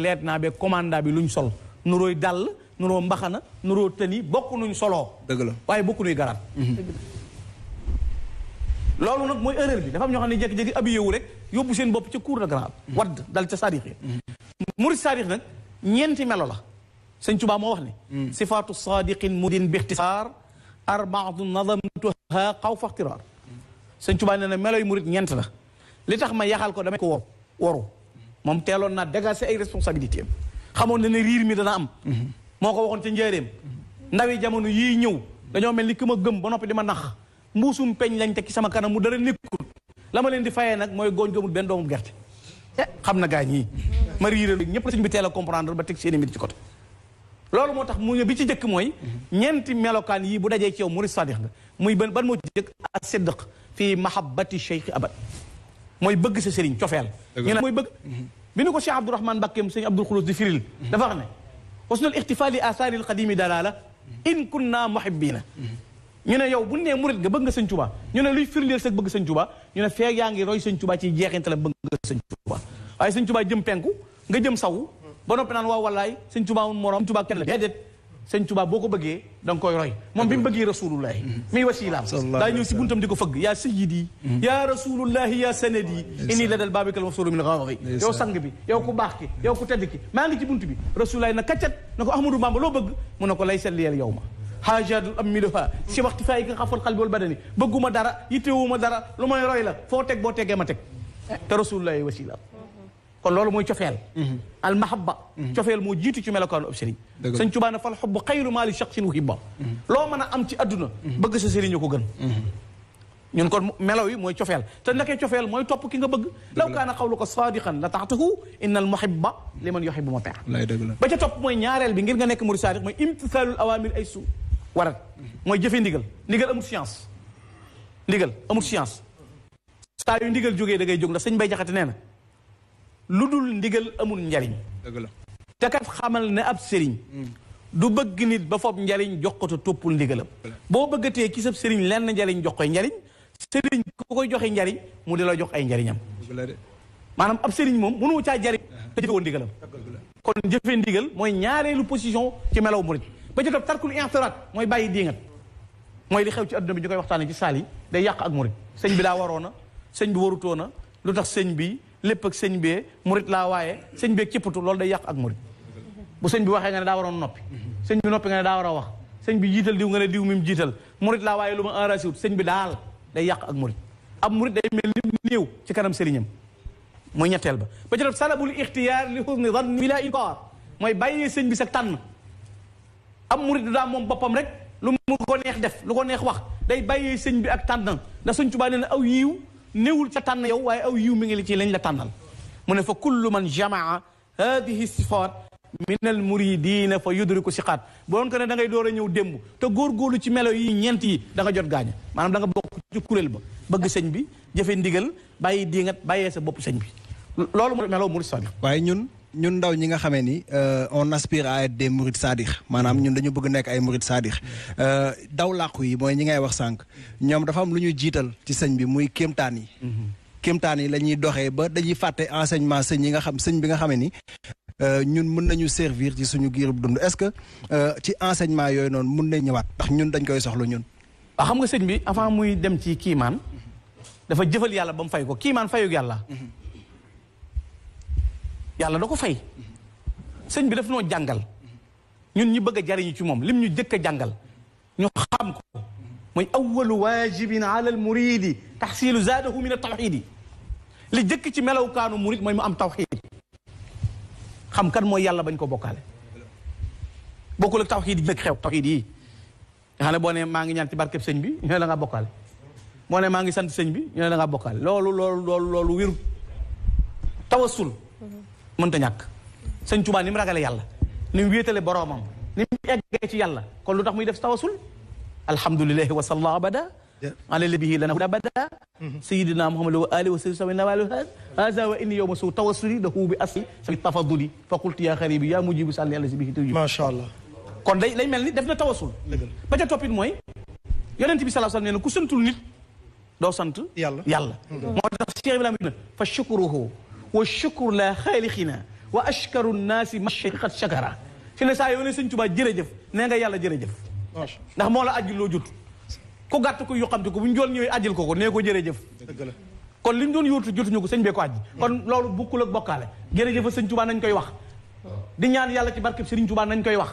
lieutenant bi commandant bi luñ sol nurooy dàll nuroo mbaxana nuroo tëni bokk nuñ soloo dëgg la waaye bokku nuy garaat loolu nag mooy erreur bi dafa am ñoo xam ne jékki-jékki abi yowu rek yóbbu seen bopp ca cour de grade wadd dal ca saadix yi murid saadix nag ñeenti melo la sëñ Tuubaa moo wax ne sifaatu saadiqin mudin bi ixtisaar arbaatu nadamtuha xaw fa ixtiraar sëñ Tuubaa nee na melo yu murid ñeent la li tax ma yaxal ko damay ko waru moom teeloon naa dégager ay responsabilité am xamoon na ne riir mi dana am moo ko waxoon ca njëreem ndawi jamono yii ñëw dañoo mel ni ki ma gëm ba noppi di ma nax mbuusum peñ lañ teg ci sama kanam mu dara nekkul la ma leen di fayee nag mooy gooñ gëmul benn doomu gerte xam na gaa ñii ma riiral ñëpp la sëñ bi teel a comprendre ba teg seeni mbir ci côté loolu moo tax mu bi ci jëkk mooy ñeenti melokaan yii bu dajee ci yow murid sadiq nga muy ban moo ci jëkk ak sidq fii mahabbati cheikh abad mooy bëgg sa sëriñ cofeel ñu ne mooy bëgg bi nu ko Cheikh Abdourahmane Mbakkeem sëñ Abdul Xulus di firil dafa wax ne husnul ixtifaali asaari alqadimi dalala in kunna muhibbina ñu ne yow bu nee murid nga bëgg nga sëñ Tuubaa ñu ne luy firndeel sa bëgg sëñ Tuubaa ñu ne feeg yaa ngi roy sëñ Tuubaa ci jeexintal bëgg nga sëñ Tuubaa waaye sëñ Tuubaa jëm penku nga jëm sawu ba noppi naan waaw wallaay sëñ Tuubaa morom sëñ Tuubaa kenn la déedéet sëñ Tuubaa boo ko bëggee da nga koy roy moom bi mu bëggee rasulullahi miy wasilaam daa ñëw si buntam di ko fëgg yaa sayyidi yaa rasulullahi yaa sanadi inni la dal baabikal mafsulu min xawari yow sang bi yow ku baax ki yow ku tedd ki maa ngi ci bunt bi rasulullahi na kaccat na ko Ahmadou Bamba loo bëgg mu ne ko lay selliyel yow ma haajadul amiluha si waxti fayi ka xafal xalbi wal badani bëgguma dara yittewuma dara lu may roy la foo teg boo tegee ma teg te rasulullahi wasilaam kon loolu mooy cofeel al mahabba cofeel moo jiitu ci melokaanu ab sëriñ sëñ Tuubaa ne fal xubbu xayru maa li shaxsin uhibba loo mën a am ci adduna bëgg sa sëriñ ko gën ñun kon melo yi mooy cofeel te nekkee cofeel mooy topp ki nga bëgg law kaana qawluka saadiqan la taxtahu inna al muhibba liman yuhibbu muti' ba ca topp mooy ñaareel bi ngir nga nekk murid saadiq mooy imtisaalul awaamir ay su warat mooy jëfe ndigal amul science amul science saa yu ndigal jógee da ngay jóg ndax sëñ Bay Jaxate nee na lu dul ndigal amul njariñ dëgg la te kat xamal ne ab sëriñ du bëgg nit ba foog njariñ jox ko te toppul ndigalam boo bëggatee ki sab sëriñ lenn njariñ jox koy njariñ sëriñ ku koy joxe njariñ mu di la jox ay njariñam maanaam ab sëriñ moom mënu caa jariñ te jëfewoo ndigalam kon jëfe ndigal mooy ñaareelu position ci melaw murid ba ci topp tarkul i'tiraad mooy bàyyi diingat mooy li xew ci adduna bi ñu koy waxtaane ci saal yi day yàq ak murid sëñ bi daa waroona sëñ bi warutoona lu tax sëñ bi lépp ak sëñ bee murid laa waaye sëñ bee képpatu loolu day yàq ak murid bu sëñ bi waxee nga ne daa waroon noppi sëñ bi noppi nga ne daa war a wax sëñ bi jiital diw nga ne diw mi mu jiital murid laa waaye lu ma enragé wut sëñ bi daal day yàq ak murid ab murid day mel ni néew ci kanam sëriñam mooy ñetteel ba ba ci def salabul ixtiyaar li husni zanni bila inkaar mooy bàyyee sëñ bi sa tànn ab murid daa moom boppam rek lu mu ko neex def lu ko neex wax day bàyyee sëñ bi ak tànn ndax sëñ Tuubaa nee na aw yiiw néewul ca tànn yow waaye aw yiw mi ngi li ci lañ la tànnal mu ne fa kullu man jamaa hadihi sifaat min al muridina fa yudriku siqaat boo doon ko ne da ngay door a ñëw démb te góorgóorlu ci melo yi ñeent yi da nga jot gaaña maanaam da nga bokk ci kuréel ba bëgg sëñ bi jëfe ndigal bàyyi diingat bàyyee sa bopp sëñ bi loolu mooy melo murid sadiq waaye ñun ndaw ñi nga xamee ni on aspire à être des mourides sadix maanaam ñun dañu bëgg nekk ay mourides sadix daw làqu yi mooy ñi ngay wax sànq ñoom dafa am lu ñuy jiital ci sëñ bi muy kéemtaan yi kéemtaan yi la ñuy doxee ba dañuy fàtte enseignement sëñ bi nga xamee ni ñun mën nañu servir ci suñu giirub dund est-ce que ci enseignement yooyu noonu mun nañ ñëwaat ndax ñun dañ koy soxla ñun waaw xam nga sëñ bi avant muy dem ci kiimaan dafa jëfal yàlla ba mu fay ko kiimaan fayug yàlla yàlla da ko fay sëñ bi daf noo jàngal ñun ñi bëgg a jariñu ci moom lim ñu jëkk a jàngal ñu xam ko mooy awwalu waajibin ala al muridi taxsilu zaadahu min at-tawxidi li jëkk ci melawkaanu murid mooy mu am tawxid xam kan mooy yàlla bañ ko bokkaale bokkul ak tawxid yi nag xew tawxid yi nga xam ne boo ne maa ngi ñaan ci barkeb sëñ bi ñu ne la ngaa bokkaale boo ne maa ngi sant sëñ bi ñu ne la ngaa bokkaale loolu wéru tawassul mënta ñàkk sëñ Tuubaa ni mu ragale yàlla ni mu wéetale boroomam ni mu eggee ci yàlla kon lu tax muy def tawasul alhamdulilahi wa salla abada ala nabihi lana abada sayidina muhammad wa alihi wa sahbihi wa alihi hada wa inni yowma su tawassuli lahu bi asli sa tafaduli fa qultu ya xaribi ya mujibu sàlli àlla si bihi tuji macha allah kon day mel ni def na tawasul ba ca toppit mooy yonent bi sallallahu alayhi wa sallam nee na ku santul nit doo sant yàlla moo tax Cheikh Ibrahima na fa shukruhu wa shukru la xaalixina wa ashkaru nnaasi mashiqat shakara fi ne saa yoo ne sëñ Tuubaa jërëjëf nee nga yàlla jërëjëf ndax moo la ajjil loo jut ku gàtt ko yoxamte ko bu ñu jool ñëwee ajjil ko nee ko jërëjëf kon li ñu doon yóotu jotuñu ko sëñ bee ko ajji kon loolu bukkul ak bokkaale jërëjëf sëñ Tuubaa nañ koy wax di ñaan yàlla ci barkeb Sëriñ Tuubaa nañ koy wax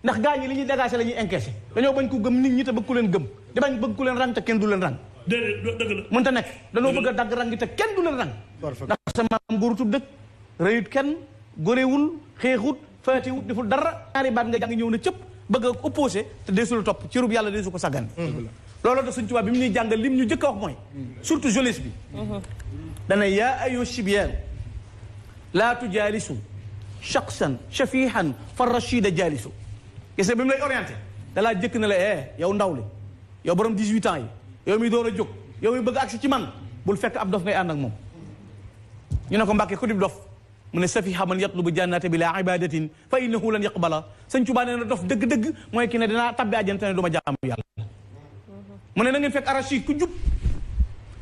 ndax gaa ñi li ñuy dégagé la ñuy encaissé dañoo bañ ko gëm nit ñi te bëgg ku leen gëm di bañ bëgg ku leen rang te kenn du leen rang dëgg la mënta nekk dañoo bëgg a dagg rang te kenn du leen rang ndax sa maam góorutub dëkk rëyut kenn góorewul xeexut faatiwut deful dara ñaari baat nga jàng ñëw na cëpp bëgg a opposé te deesu la topp ci rub yàlla deesu ko saggan loolu da Sëñ Tuubaa bi mu ñuy jàngal lim ñu jëkk a wax mooy surtout jeunesse bi dana yaa ayo sibyaan laa tujaalisu shaxsan shafihan fa rachida jaalisu gis bi mu lay orienté dalaa jëkk na la yow ndaw li yow borom 18 ans yi yow mi door a jóg yow mi bëgg agsi ci man bul fekk ab dof ngay ànd ak moom ñu ne ko Mbàkke ku dib dof mu ne safiha man yatlubu jannata bi la ibadatin fa innahu lan yaqbala Sëñ Tuubaa nee na dof dëgg-dëgg mooy ki ne dinaa tabbi àjjana ne du ma jaamu yàlla mu ne na ngeen fekk arachi ku jub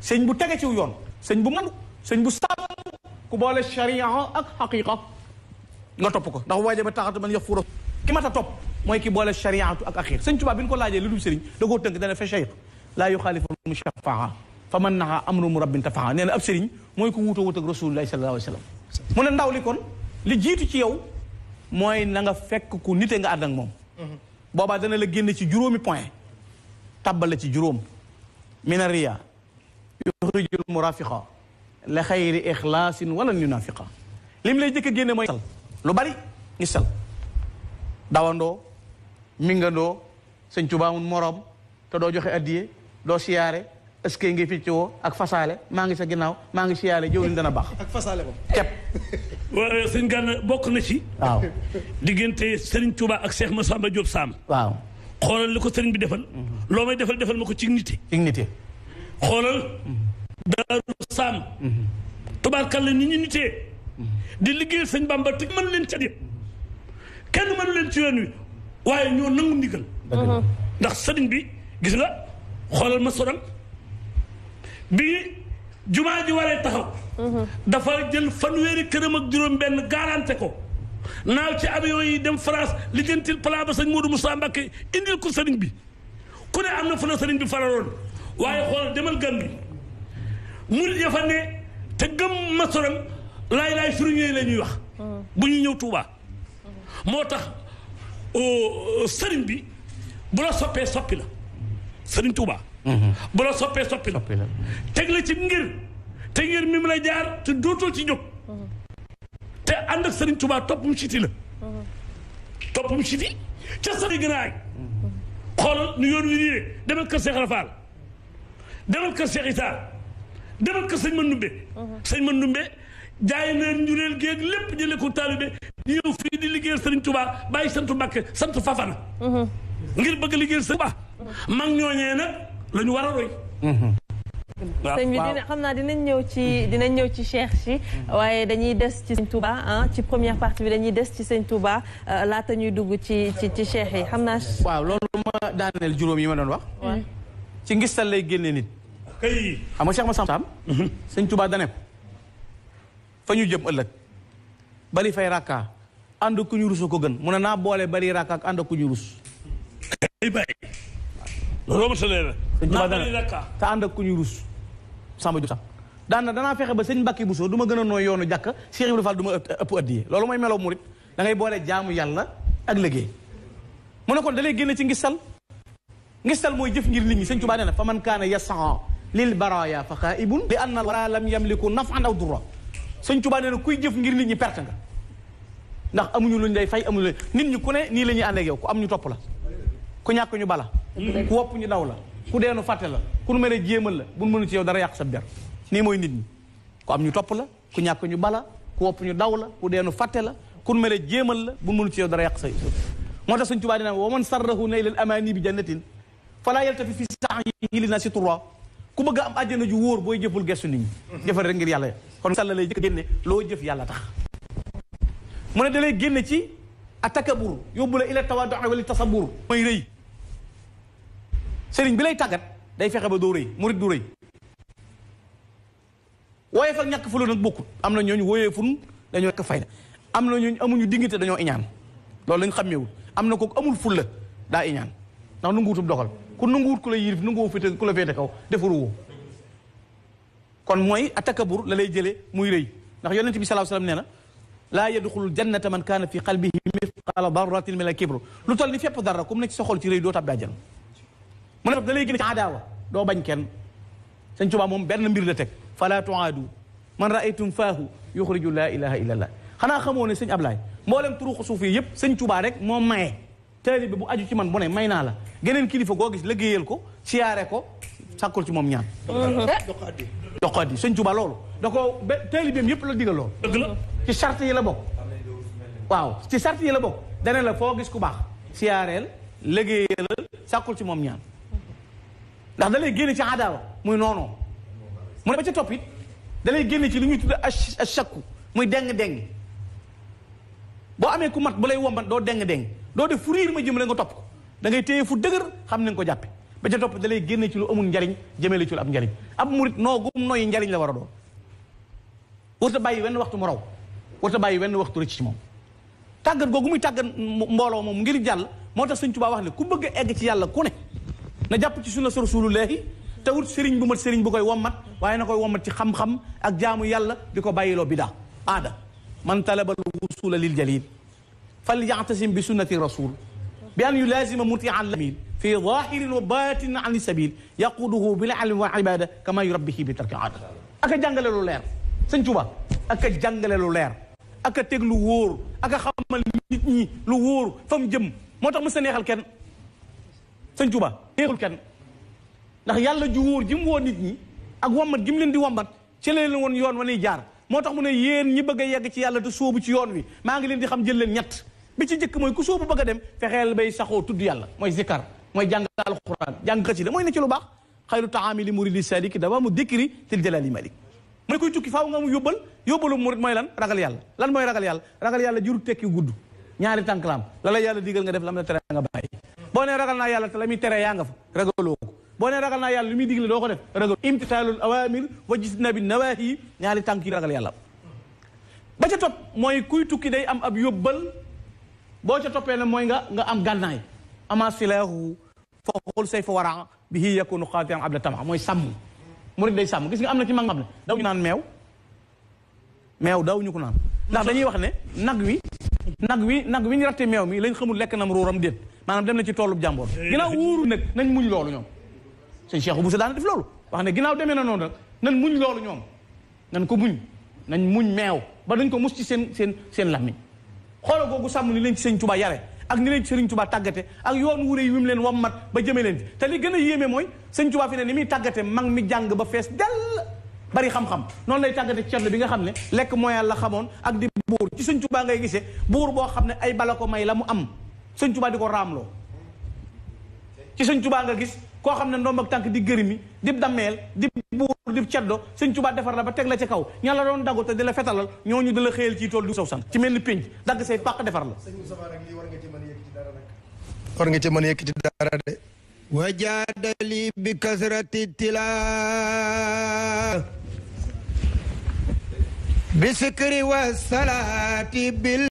sëñ bu tege ciw yoon sëñ bu mandu sëñ bu sàmm ku boole sharia ak xaqiqa nga topp ko ndax waaje ba taxatu man yax furo ki mat a topp mooy ki boole shariatu ak axiir Sëñ Tuubaa bi ñu ko laajee lu dul sëriñ da koo tënk dana fa cheikh laa yuxaalifu mushafaa fa man naxa amru mu rabbin tafaa nee na ab sëriñ mooy ko wuutoo wut ak rasulullahi sallallahu alayhi wa sallam mu ne ndaw li kon li jiitu ci yow mooy na nga fekk ku nite nga ànd ak moom boobaa dana la génne ci juróomi point tàbbal la ci juróom mina riya yuxrijul murafiqa la xayri ixlaasin wala yunafiqa lim lay jëkk a génne mooy sal lu bari ngi sal dawandoo mingandoo Sëñ Tuubaa mun moroom te doo joxe addiye doo siyaare est-ce que ngi ficc woo ak fasaale maa ngi sa ginnaaw maa ngi siyaare jëwlin dana baax ak fasaale ko kepp waaw sëñ Gana bokk na ci waaw diggante Sëriñ Tuubaa ak Cheikh Massamba Diop Sam waaw xoolal li ko sëriñ bi defal loo may defal ma ko ci nite dignité xoolal Daaru Sam tubaarkàlla nit ñi nitee di liggéey sëñ Bamba te mën leen ca yëpp kenn mënu leen ci yoon wi waaye ñoo nangu ndigal ndax sëriñ bi gis nga xoolal ma soram bi jumaa ji waree taxaw dafa jël fanweeri këram ak juróom benn garanté ko naaw ci avion yi dem France li jëntil plan ba sëñ Modou Moussa Mbacké indil ko sëriñ bi ku ne am na fu la sëriñ bi faraloon waaye xoolal demal gan bi murid ya fa ne te gëm ma soram laay firiñee la ñuy wax bu ñu ñëw Touba moo tax sëriñ bi bu la soppee soppi la sëriñ Touba bu la soppee soppi la teg la ci ngir te ngir mi mu la jaar te dootoo ci jóg te ànd ak sëriñ Touba toppum siti la toppum siti ca sëriñ gën a ay xoolal nu yoon wi nii demal kër Cheikh Rafal demal kër Cheikh Issa demal kër sëñ Mandumbe sëñ Mandumbe jaay na njureel géeg lépp jële ko taalibe ñëw fii di liggéeyal sëriñ Touba bàyyi sant Mbàkke sant Fafana ngir bëgg liggéeyal sëriñ Touba mag ñooñee nag la ñu war a roy sëñ bi xam naa dinañ ñëw ci cheikh si waaye dañuy des ci sëñ Touba ci première partie bi dañuy des ci sëñ Touba laata ñuy dugg ci cheikh yi xam naa waaw loolu ma daaneel juróom yi ma doon wax ci ngistal lay génne nit kay xam nga Cheikh Massamba sëñ Touba dane ko fa ñu jëm ëllëg bari fay rakka ànd ku ñu rusu ko gën mu ne naa boole bari rakka ak ànd ku ñu rus ay bay loolu ma tëlee la sëñ Touba dane te ànd ak ku ñu rus Samba Diop sax danaa fexe ba sëñ Mbàkke Bousso du ma gën a nooy yoonu jàkk Cheikh Ibrahima Fall du ma ëpp addiye loolu mooy melow murit da ngay boole jaamu yàlla ak liggéey mu ne kon da lay génne ci ngistal mooy jëf ngir nit ñi sëñ Touba nee na fa man kaana yasaa lil baraya fa xaaibun li anna wara lam yamliku naf'an aw durra sëñ Touba nee na kuy jëf ngir nit ñi perte nga ndax amuñu luñ lay fay amuñu nit ñi ku ne nii la ñuy ànd ak yow ku am ñu topp la ku ñàkk ñu bala ku wopp ñu daw la ku deenu fàtte la ku nu mere jéemal la buñ mënu ci yow dara yàq sa der nii mooy nit ñi ku am ñu topp la ku ñàkk ñu bala ku wopp ñu daw la ku deenu fàtte la ku nu mere jéemal la buñ mënu ci yow dara yàq sa moo tax sëñ Touba dina wa man sarrahu naylal amani bi jannatin fala yaltafi fi sa'yihi li nasi turra ku bëgg a am àjjana ju wóor booy jëful gestu nit ñi jëfal rek ngir yàlla kon sàlla lay jëkk génne loo jëf yàlla tax mu ne da lay génne ci atakabur yóbbu la ila tawaddu wala tasabur mooy rëy sëriñ bi lay tàggat day fexe ba doo rëy murit du rëy wooye fa ñàkk fu la nag bokkut am na ñooñu wooyee fun dañoo nekk fayda am na ñu amuñu dignité dañoo iñaan loolu lañ xàmmeewul am na ko amul fulla daa iñaan ndax nanguwutub doxal ku nanguwut ku la yirif nanguwoo féete ku la féete kaw defaru woo kon mooy atakabur la lay jëlee muy rëy ndax yonent bi sallallahu alayhi wasallam nee na laa yadxulul jannata man kaana fi qalbihi mithqaala darratin min al-kibr lu toll ni fépp dara comme ne ci sa xol ci rëy doo tàbbi àjjana mu ne da lay gën ci adaawa doo bañ kenn Sëñ Tuubaa moom benn mbir la teg fala tuaadu man raaytum faahu yuxriju laa ilaha illa allah xanaa xamoo ne sëñ Ablaay mboolem turuqu suuf yi yëpp Sëñ Tuubaa rek moo maye taalibe bu aju ci man bu ne may naa la geneen kilifa goo gis liggéeyal ko siyaare ko sàkkul ci moom ñaan jox ko addi Sëñ Tuubaa loolu da ko taalibeem yëpp la digal loolu dëgg la ci charte yi la bokk waaw ci charte yi la bokk dane la foo gis ku baax siyaareel liggéeyal sàkkul ci moom ñaan ndax da lay génne ci adaawa muy noonoo mu ne ba ca topp it da lay génne ci li ñuy tudde achakku muy deng-deng boo amee ku mat bu lay wombat doo deng-deng doo def fu riir ma jëmale nga topp ko da ngay téye fu dëgër xam ne nga ko jàppe ba ca topp da lay génne ci lu amul njariñ jëmale ci lu am njariñ ab murit noo gum noyyi njariñ la war a doon warta bàyyi wenn waxtu mu raw warta bàyyi wenn waxtu rëcc ci moom tàggat googu muy tàggat mbooloo moom ngir jàll moo tax Sëñ Tuubaa wax ne ku bëgg a egg ci yàlla ku ne na jàpp ci sunna rasulullahi te wut sëriñ bu mat sëriñ bu koy wommat waaye na koy wommat ci xam-xam ak jaamu yàlla di ko bàyyiloo bidaa aada man talabal wusula lil jalil fal ya'tasim bi sunnati rasul bi an yulazima muti'an lamil fi zahirin wa batin an sabil yaquduhu bil ilmi wal ibada kama yurabbihi bi tarki aada ak a jàngale lu leer Sëñ Tuubaa ak a jàngale lu leer ak a teg lu wóor ak a xamal nit ñi lu wóor fa mu jëm moo tax mës a neexal kenn Sëñ Tuubaa neexul kenn ndax yàlla ju wóor ji mu woo nit ñi ak wommat gi mu leen di wommat ci leen woon yoon wa nuy jaar moo tax mu ne yéen ñi bëgg a yegg ci yàlla te sóobu ci yoon wi maa ngi leen di xam jël leen ñett bi ci jëkk mooy ku sóobu bëgg a dem fexeel bay saxoo tudd yàlla mooy zikkar mooy jàng alxuraan jàng xasida mooy ne ci lu baax xayru taami li muridi sadiki dawa mu dikri til jalali malik mooy koy tukki faaw nga mu yóbbalu murid mooy lan ragal yàlla lan mooy ragal yàlla jurut tekki gudd ñaari tànk la am la la yàlla digal nga def la la tere nga bàyyi boo nee ragal naa yàlla te la muy tere yaa nga fa ragaloo ko boo nee ragal naa yàlla li muy digle doo ko def ragal imtisaalul awamir wa jisnabi nawahi ñaari tànk yi ragal yàlla ba ca topp mooy kuy tukki day am ab yóbbal boo ca toppee ne mooy nga am gànnaay ama silahu fooxul say fa wara bihi yakunu xaatiran abla tama mooy sàmm murid day sàmm gis nga am na ci mag xam ne daw ñu naan meew daw ñu ko naan ndax dañuy wax ne nag wi ñu ratte meew mi lañ xamul lekk nam ruuram déet maanaam dem na ci toolub jàmboor ginnaaw wóoru nag nañ muñ loolu ñoom sëñ Cheikh Boussa daana def loolu wax ne ginnaaw demee na noonu nag nañ muñ loolu ñoom nañ ko muñ nañ muñ meew ba dañ ko mus ci seen lammiñ xoola googu sàmm ni leen ci sëñ Tuubaa yare ak ni leen ci sëriñ Tuubaa tàggate ak yoon wure yi mu leen wammat ba jëmee leen ci te li gën a yéeme mooy sëñ Tuubaa fi ne ni muy tàggate mag mi jàng ba fees dell bari xam-xam noonu lay tàggate ceddo bi nga xam ne lekk mooy yàlla xamoon ak di buur ci sëñ Tuubaa ngay gisee buur boo xam ne ay bala ko may la mu am sëñ Tuubaa di ko raamloo ci sëñ Tuubaa nga gis koo xam ne ndoom ak tànk di gërëmi di dammeel di buur di ceddo sëñ Tuubaa defar la ba teg la ci kaw ña la doon dagu te di la fetalal ñooñu di la xëyal ci tool du saw san ci mel ni pénc dagg say pàq defar la war nga ci mën a yëkkati dara de wajaadali bi kasrati tila bi sikri wa salaati bil